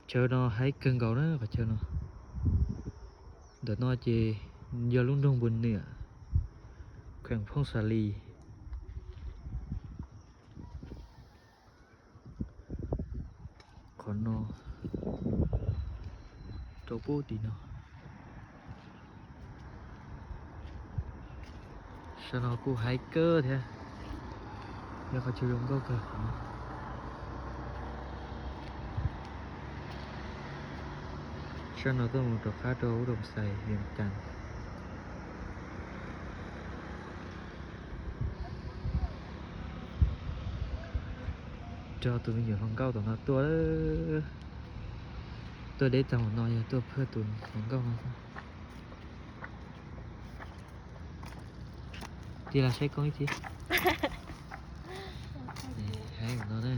Chaw no haib kawg nkaus na qhov chaw no. Ntawm no ces yog lub nroog Npus Nwm, kheem Phooj Xa Lis. Qhov no rau pub tim no. Sab no kuj haib kawg thiab, yog qhov chaw zoo nkauj kawg. Sab no tuaj mus rov qab rau ub Doos Xais Vias Cas. Nrog tus me nyuam hluas nkauj tom no tuaj, tuaj deb tag hauv no yog tuaj phaj tus hluas nkauj no xwb. Tig los saib koob ib tib. Haib no na.